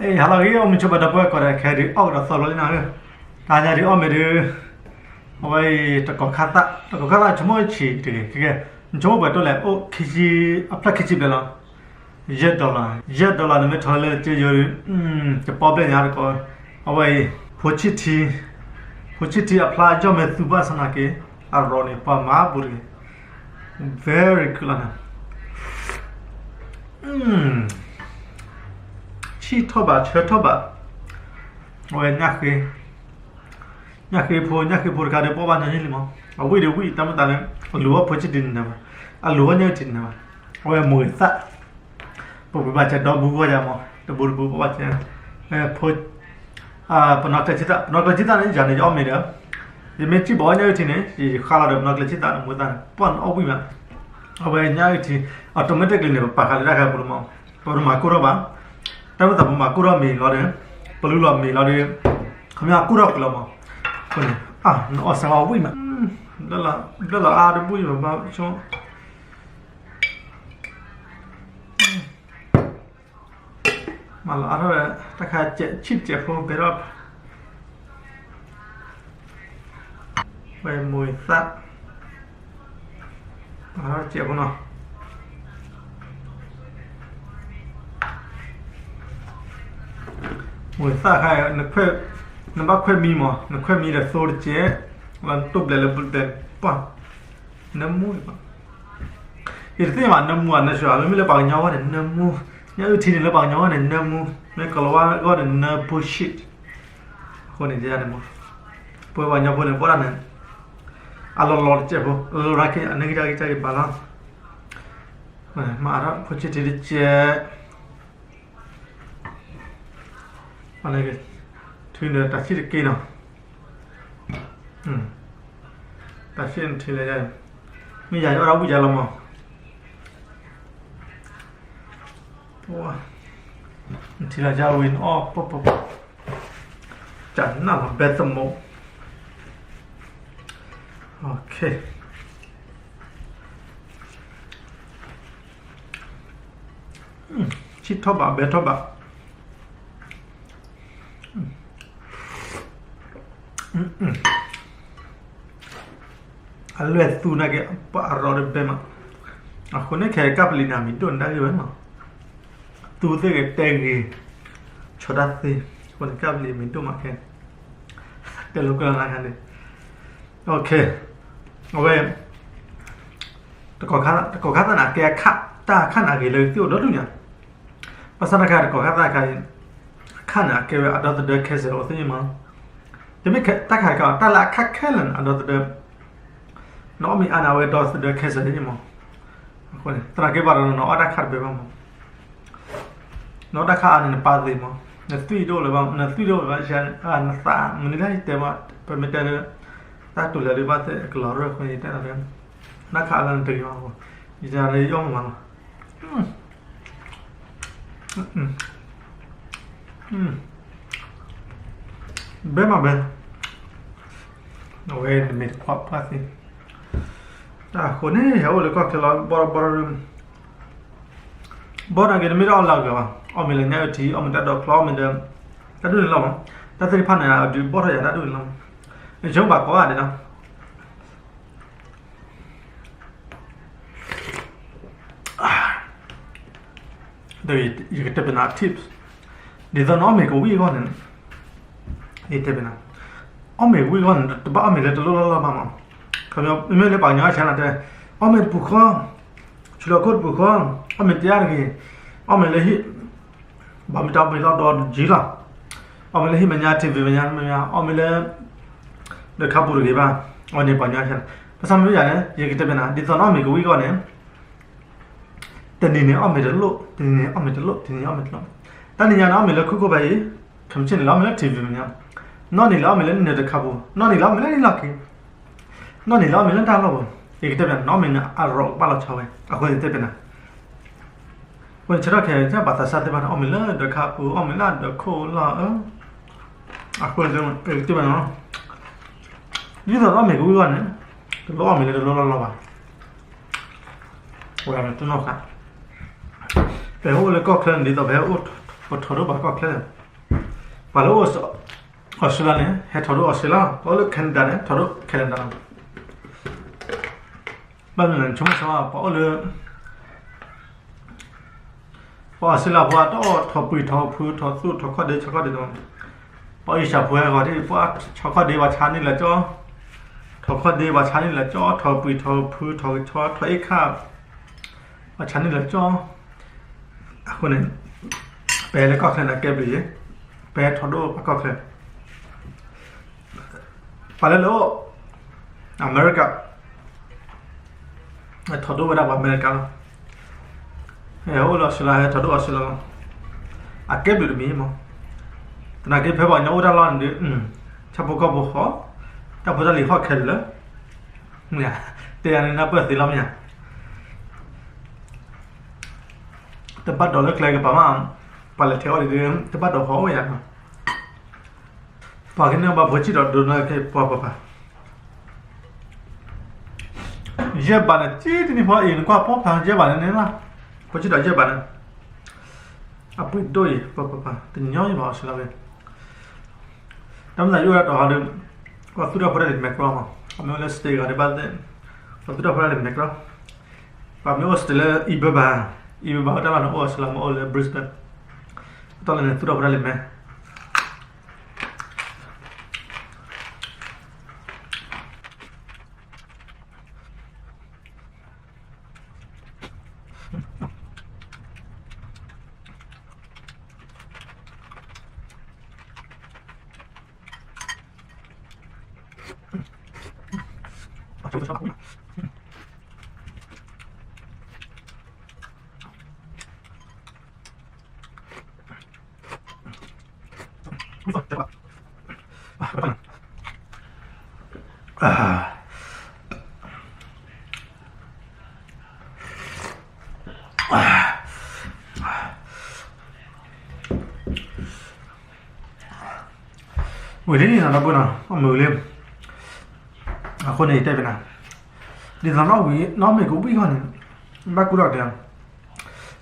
ဟါလီၤဂ့ၤ အိၣ်မုာ်ဆိးပၢၤဒီပုၢ်ဝဲၢ်ကိးဂၤဒဲး ခဲအံၤဒုးအီၣ်ကဒီးသီဘျီလံနီၤ, တဟါညါဒုးအီၣ်မ့ၤဒုး အဝဲအံၤ တကီၢ်ခါသၣ် တကီၢ်ခါသၣ်ဆိကမိၣ်ဆံးတဂ့ၤ ကဲကဲ နဆိကမိၣ်ပှဲၤတိၢ်လဲၣ် အိၣ်ခံဆံ အဖျၢၣ်ခံဆံဘျဲၣ်လီၤ, ယဲၢ် dollar ယဲၢ် dollar နမ့ၢ်ထီၣ်လၢက့ယိၤဒုး တပီဘျဲၣ်ညါတကိး, အဝဲအံၤ ဖိဆံၣ်ထံ ဖိဆံၣ်ထံအဖျါ ယီၢ်မ့ၢ်သူဘၣ်ဆၣ်နာ်က့ အရီၤန့ၣ် ပှၤမၤဘူးတဂ့ၤ, very good လီၤန့ၣ် ဆံၣ်ထီၣ်ဘးဆၢထီၣ်ဘး, အဝဲ ညၣ်ဃ့ဖိ ညၣ်ဃ့ဖိတခါဒီး ပှၤဘၣ်ညီနုၢ်လံမး, အဝံၣ်ဒီးဝံၣ်တၢ်မ့ၢ်သးလၢ အလူၤအီၣ်ဖိဆံၣ်ထံန့ၣ်နၤဘၣ်, အလူၤအီၣ်ညၣ်အုၣ်ထံန့ၣ်နၤဘၣ်, အဝဲမူၤဂ့ၤသၣ်, ပပှ့ၤဘၣ်စဲးဒီဘူးဂီၢ်ယၤမး တဘူးတဘူးပှၤဘၣ်စဲး, ဖိ ပနီၢ်ကျဲဆံသၣ် ပနီၢ်ကျဲဆံသၣ်န့ၣ် ယၤန့ၣ် ယအီၣ်မ့ၤဒီး ယမ့ၢ်စံၣ်ဘၣ်အီၣ်ညၣ်အုၣ်ထံန့ၣ် ယဃါလီၤဒီးပနီၢ်ကျဲဆံသၣ်န့ၣ် မူၤသၣ်န့ၣ် ပှၢ်န့ၣ်အီၣ်ဝံၣ်မး, အဝဲညၣ်အုၣ်ထံ automatically န့ၣ် ပပာ်ဃာ်လၢတၢ်ခါပူၤလီၤမး, ပတမၤကိၢ်ထီၣ်ဘၣ်, တၢ်မ့ၢ်သးပမၤကိၢ်ထီၣ်မ့ၤလီၤဒီး ပလူလီၤမ့ၤလီၤဒီး ခီပညီကိၢ်ထီၣ်ကွံာ်လီၤမး, အဃိန့ၣ် နအီၣ်စါအီၣ်ဝံၣ်မး, ဘျၢလီၤအါတဘူၣ်ယဘၣ်ဆိ မၤလီၤအါထီၣ်ဝဲ တၢ်ခါစဲးဆံၣ်စဲးဖိဘဲထီၣ်, ဝဲမူၤဂ့ၤသၣ်, မၤထီၣ်စဲးဖိနီၤ, မူၤဂ့ၤသၣ်ခါ နဘၣ်ခွဲးမံမး နခွဲးမံဒီးသိတစဲး, လၢနတိၢ်ဘျဲးလၢဘျဲးပှၢ်, နၢမူဘၣ် ယတသ့ၣ်ညါဘၣ် နၢမူဧါ နၢဆှၢဧါ, မ့မ့ၢ်လၢပှၤကညီဂီၢ်န့ၣ် နၢမူ, ညၣ်အုၣ်ထံန့ၣ်လၢပှၤကညီဂီၢ်န့ၣ် နၢမူ, မ့ၢ်ကိၤလၤဝါဂီၢ်န့ၣ် နၢ bullshit, အဃိန့ၣ် ယန့ၣ်မး, ပဝဲပှၤကညီဖိန့ၣ် ဘၣ်ဒၣ်န့ၣ် အလီၤလီၤတစဲးဖိ အလီၤလီၤက့ၤ အနၢ်က့ၤတၢ်က့ၤတၢ်က့ၤဘၣ်လီၤ, မၤအါထီၣ်ဖိဆံၣ်ထံတစဲး ထုးဒီးတၢ်ဆံၣ်တက့ၢ်နီၤ, တၢ်ဆံၣ်နထုးလဲၣ်, မ့ၢ်ယၤယအီၣ်ဒၣ်ဝံၣ်ယၤလီၤမး, နထံၣ်လၢယဝံၣ်နအီၣ်ပီၢ်ပီၢ်ပီၢ်, ကနၣ်လီၤဘဲသမူ, ဆံၣ်ထီၣ်ဘးဘဲထီၣ်ဘး အလွဲၢ်သူနာ်က့ ပှၤအရီၤဒီးဘဲမး, အဃိန့ၣ်ခဲကပလံၤန့ၣ် မံၤဒိၣ်န့ၣ်တၢ်ဂ့ၢ်ဝဲမး, သူသ့ၣ်ဂ့ၤတဲဂ့ၤ, ဆီတၢ်သ့, အဃိန့ၣ်ကပလံၤမံၤဒိၣ်မးခဲ, တဲလိာ်ကွဲလီၤနၤခါန့ၣ်, OK, အဝဲ တကီၢ်ခါသၣ်န့ၣ် အကဲအခၣ်, တၢ်အခၣ်န့ၣ်အဂ့ၤလၢသုအိၣ်ဒီဒူၣ်ညါ, ဘၣ်ဆၣ်တၢ်ခါတကီၢ်ခါသၣ်ခါအံၤ, အခၣ်န့ၣ်အကဲဝဲအဒီသဒၢ cancer အိၣ်သ့ၣ်ညါမး, တမ့ၢ်တၢ်ခါတခါ တၢ်လၢအခၣ်ခဲလၢာ်န့ၣ် အဒီသဒၢ, နအီၣ်မ့ၤအါန့ၣ် အဝဲဒီသဒၢ cancer သ့ၣ်ညါမး, အဃိန့ၣ် သနာ်က့ဘၣ်ဒီး နအီၣ်တၢ်ခၣ်တဘဲဘၣ်မး, နအီၣ်တၢ်ခၣ်အါန့ၣ် နပၢ်သ့မး, နသွံၣ်တအိၣ်လၢၤဘၣ်, နသွံၣ်တအိၣ်လၢၤဘၣ်, နသး မနုၤလဲၣ်တဲဘၣ်, ပမ့ၢ်တဲလၢ တၢ်တူၢ်လဲၤလၢဘၣ်သ့ၣ်ကလီၤရၢၢ်အဃိန့ၣ် ယတဲလီၤလၢ နၢ်ခးလၢနတဂ့ၤမး, ယၤလၢယအီၣ်မးမးလီၤ, ဘဲမးဘဲ, အဝဲနမ့ၢ်တခွးပှၢ်သ့, တၢ်အဃိန့ၣ် ဟဲအိၣ်လၢကီၢ်ချၢလီၤ ဘီဘီ ဘီနာ်က့ နမ့ၢ်တအီၣ်လၢအဂၤဘၣ်, အီၣ်မ့ၤလၢညၣ်အုၣ်ထံ အီၣ်မ့ၤတၢ်ဒိးချီ အီၣ်မ့ၤဒီး တၢ်ဒ်န့ၣ်လီၤမး, တၢ်သ့ၣ်တဖၣ်န့ၣ် အဒုးဘီၣ်ထီၣ်ယၤတၢ်ဒ်န့ၣ်လီၤ, ယဆိကမိၣ်ဘၣ်ကိးဂၤဒဲးနီၤ ဒီးယကတဲပနၤ tips, ဒ်သိးနအီၣ်မ့ၤကဝံၣ်အဂီၢ်န့ၣ်, ယတဲပနၤ, အီၣ်မ့ၤကဝံၣ်အဂီၢ်န့ၣ် တဘၣ်အီၣ်မ့ၤလၢတလိၣ်လီၢ်လီၢ်ဘၣ်မး, ခီပညီ မ့မ့ၢ်လၢပှၤကညီဆဲးနၤတဲ, အီၣ်မ့ၤတပူၤဃီ, ဆူလီၤခိၣ်တပူၤဃီ, အီၣ်မ့ၤတယၢ်တဂ့ၤ, အီၣ်မ့ၤလၢဟံၣ်, ဘၣ်မ့ၢ်တၢ်အီၣ်မ့ၤလီၤဒီးတယံၤလီၤ, အီၣ်မ့ၤလၢဟံၣ်မဲာ်ညါ ထံၣ်ဝံၤမဲာ်ညါ မဲာ်ညါ အီၣ်မ့ၤလၢ ဒီးခါပူၤတဂ့ၤဘၣ်, အဝဲန့ၣ်ပှၤကညီဆဲးနၤ, ဘၣ်ဆၣ်မ့ၢ်ယၤန့ၣ် ယကတဲပနၤ ဒ်သိးနအီၣ်မ့ၤကဝံၣ်အဂီၢ်န့ၣ်, တနံၤန့ၣ်အီၣ်မ့ၤတလိၣ်, တနံၤန့ၣ်အီၣ်မ့ၤတလိၣ်, တနံၤန့ၣ်အီၣ်မ့ၤတလိၣ်, တၢ်နံၤညါန့ၣ် အီၣ်မ့ၤလၢခိခိၣ်ဖဲအံၤ, ခဲမုၢ်ဆ့ၣ်န့ၣ်လၢအီၣ်မ့ၤလၢထံၣ်ဝံၤမဲာ်ညါ, နီၢ်နံၤလၢအီၣ်မ့ၤလၢနံၤတခါပူၤ, နီၢ်နံၤလၢအီၣ်မ့ၤလၢနံၤလီၢ်ခံ, နီၢ်နံၤလၢအီၣ်မ့ၤလၢတၢ်လီၢ်ပူၤ, ယကတဲပနၤ နအီၣ်မ့ၤန့ၣ် အရီးကဘၣ်လီၤဆီဝဲ, အဃိန့ၣ်တဲပနၤ အဃိန့ၣ် ဆၢထၢၣ်ခဲအံၤ ဘၣ်သးစၢ်သ့ၣ်တဖၣ်န့ၣ် အီၣ်မ့ၤလၢဒီးခါပူၤ အီၣ်မ့ၤလၢဒီးခိၣ်လီၤဧၢ, အဃိန့ၣ် တဲပနၤ, ဒ်သိးနအီၣ်မ့ၤကဝံၣ်အဂီၢ်န့ၣ် တလိၣ်အီၣ်မ့ၤလၢတလိၣ်လီၢ်လီၢ်ဘၣ်, ဝဲတနီၢ်ဃာ်, ပဟဲအိၣ်လၢကီၢ်ချၢန့ၣ် ဒ်သိးပဟဲအိၣ် ပထီၣ်ဒိၣ်ပှၤကီၢ်ချၢ, ပှၤလၢအိၣ်အီစထြ့လယါန့ၣ် ဟဲထီၣ်ဒိၣ်အီစထြ့လယါလီၤ. ပှၤအိၣ်လၢ Canada န့ၣ် ထီၣ်ဒိၣ် Canada လီၤ. ဘၣ်မနုၤလဲၣ် ဆိကမိၣ်ဆၢ ပှၤအိၣ်လၢ ပှၤအီစထြ့လယါဖိ တအီၣ်ထီၣ်ပှံာ်ထီၣ်ဖုထီၣ်သူၣ်ထီၣ်ခီၣ်ဒ့ဆီခီၣ်ဒ့တမံၤ, ပှၤအ့ရှၢၣ်ဖိဟဲဂီၤဒ် ပှၤဆီခီၣ်ဒ့ပှၤဆါန့ၢ်လၢကၠီ, ထီၣ်ခီၣ်ဒ့ပှၤဆါန့ၢ်လၢကၠီ, ထီၣ်ပှံာ်ထီၣ်ဖုထီၣ်ကဆီထီၣ်အ့ၣ်ခၣ် ပှၤဆါန့ၢ်လၢကၠီ. အဃိန့ၣ် ပဟဲလၢကီၢ်ချၢန့ၣ် ကဲဘျုးယဲ, ပဟဲထီၣ်ဒိၣ်ပှၤကီၢ်ချၢ, ပှၤလၢလၢအိၣ် အမဲရကၤ ထီၣ်ဒိၣ်ဝဲဒၣ်ပှၤအမဲရကၤလီၤ. ဟဲအိၣ်လၢအီစထြ့လယါ ဟဲထီၣ်ဒိၣ်အီစထြ့လယါလီၤ. အကဲဘျုးတမံၤမး, သနာ်က့ဖဲပှၤကညီအိၣ်တၢ်လီၢ်န့ၣ်ဒီး ဆၣ်ဖိကီၢ်ဖိဃီ, တၢ်ဖိတၢ်လံၤဟီၣ်ခဲလၢာ်, တဲယၤန့ၣ်နၢ်ပၢၢ်သ့လီၤမ့ၢ်ဧါ. တဘၣ်ဒိးလၢကျဲကပၤမး, ပှၤလဲၤထဲအီၤဒ် တဘၣ်ဒိးဟီၣ်အိၣ်ယၤ, ပှၤကန့ၢ်ဘၣ်ဖိဆံးဒီးဒိးနၢ်က့ၤပှၤပှၤပၤ ယဲၢ်ဘးန့ၣ် က့တနံၤဖီအံၤ နကွၢ်ပီဖးယဲၢ်ဘးန့ၣ်န့ၣ်လီၤ, ဖိဆံးဒီးယဲၢ်ဘးန့ၣ်, အပှ့ၤဒိၣ်အံၤ ပှၤပှၤပၤ တညီယံၤဘၣ်အီစထြ့လယါဝဲ, တၢ်မ့ၢ်သးယအိၣ်ဒၣ်တီၤဟီဒီး ကွၢ်သူၣ်ထီၣ်ဖိတၢ်လံၤမဲာ်ကြီမး, အမ့ၢ်အိၣ်လၢ state ဂၤဒ်ဘၣ်သ့ၣ်, ကွၢ်သူၣ်ထီၣ်ဖိတၢ်လံၤမဲာ်ကြီ, ပှၤမ့ၢ်အိၣ် state လၢ Alberta, Alberta အိၣ်တၢ်လီၢ်န့ၣ်အိၣ်အီစထြ့လယါ မ့ၢ်အိၣ်လၢ Brisbane, တၢ်လီၢ်န့ၣ်သူၣ်ထီၣ်ဖိတၢ်လံၤမဲာ် ဝံၤလံနီၤ ဒီပုၢ်နီၤ အမုာ်လံ, အဃိန့ၣ် ယတဲပနၤ, ဒ်သိးနီၣ်ဝံၤ နီၣ်မ့ၢ်ကဝံၣ်ဃီန့ၣ် ဘၣ်ကူၣ်ထီၣ်တဲ,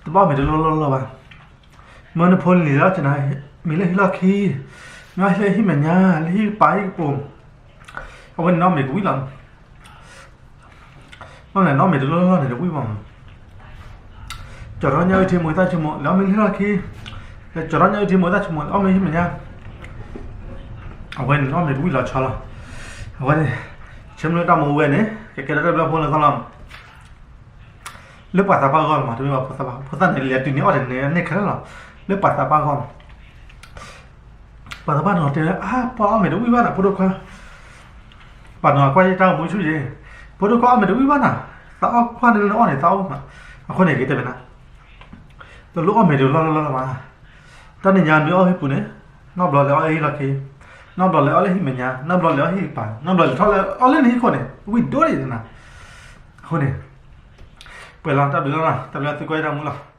တဘၣ်အီၣ်မ့ၤတလီၢ်လီၢ်လီၢ်ဘၣ်, မၢနဖိလံၤလီၤကနၤ, မ့ၢ်လၢဟံၣ်လီၢ်ခံ, မ့ၢ်လၢဟံၣ်မဲာ်ညါ လၢဟံၣ်ပာ်ဟံၣ်ကပိၤ, အဝဲန့ၣ်နီၣ်မ့ၢ်ကဝံၣ်လီၤ ဘၣ်မနုၤလဲၣ် နီၣ်မ့ၢ်တလီၢ်လီၢ်န့ၣ်တဝံၣ်ဘၣ်မး, ကၠီၤထီၣ်ညၣ်အုၣ်ထံမိၢ်သၣ်ဆိကမိၣ် လဲၤအီၣ်မ့ၤလၢဟံၣ်လီၢ်ခံ, လဲၤကၠီၤထီၣ်ညၣ်အုၣ်ထံမိၢ်သၣ်ဆိကမိၣ် လဲၤအီၣ်မ့ၤဟံၣ်မဲာ်ညါ, အဝဲန့ၣ်နီၣ်မ့ၢ်တဝံၣ်လီၤဆီလီၤ, အဝဲန့ၣ် ဆၢမုၢ်လၢ်တၢ်မူဝဲန့ၣ် ကကဲထီၣ်တၢ်ဘျၣ်ဖိလၢသီလီၤ လၢပှၤသးပှၢ်ဂီၢ်မး တမ့ၢ်ဘၣ်ဖိသၣ်ဘၣ်, ဖိသၣ်န့ၣ် လဲၤတုၤန့ၣ်အီၣ်တန့ၣ်န့ၣ်ခဲလၢာ်လီၤ, လၢပှၤသးပှၢ်ဂီၢ်မး, ပှၤသးပှၢ်နီၤတဲလၢ အါ ပှၤအီၣ်မ့ၤတဝံၣ်ဘၣ်နၤ ဖိဒိၣ်ခွါ, ပှၤနီၤကွၢ်ယတၢ်အိၣ်မူဆူၣ်ယဲ, ဖိဒိၣ်ခွါအီၣ်မ့ၤတဝံၣ်ဘၣ်နၤ, သးအီၣ်ကွၢ်န့ၣ်လၢအီၣ်န့ၣ်သးအိၣ်မး, အဃိန့ၣ်က့ၤတဲဘၣ်နၤ, တလိၣ်အီၣ်မ့ၤတလီၢ်လီၢ်လီၢ်ဘၣ်, တၢ်နံၤညါမ့ၢ်အီၣ်ဟံၣ်ပူၤန့ၣ်, နီၢ်ဘျီလဲၤအီၣ်လၢဟံၣ်လီၢ်ခံ, နီၢ်ဘျီလဲၤအီၣ်လၢဟံၣ်မဲာ်ညါ, နီၢ်ဘျီလဲၤအီၣ်လၢဟံၣ်ကပၤ, နီၢ်ဘျီလဲၤထီၣ်လၢအီၣ်လၢနဟံၣ်ခိၣ်န့ၣ် ဝံၣ်ဒိၣ်ဒံးနၤ, အဃိန့ၣ် ပှဲၤလီၤ တၢ်ဘျုးလီၤ, တၢ်ဘျုးသုကွၢ်ယတၢ်မူလီၤ.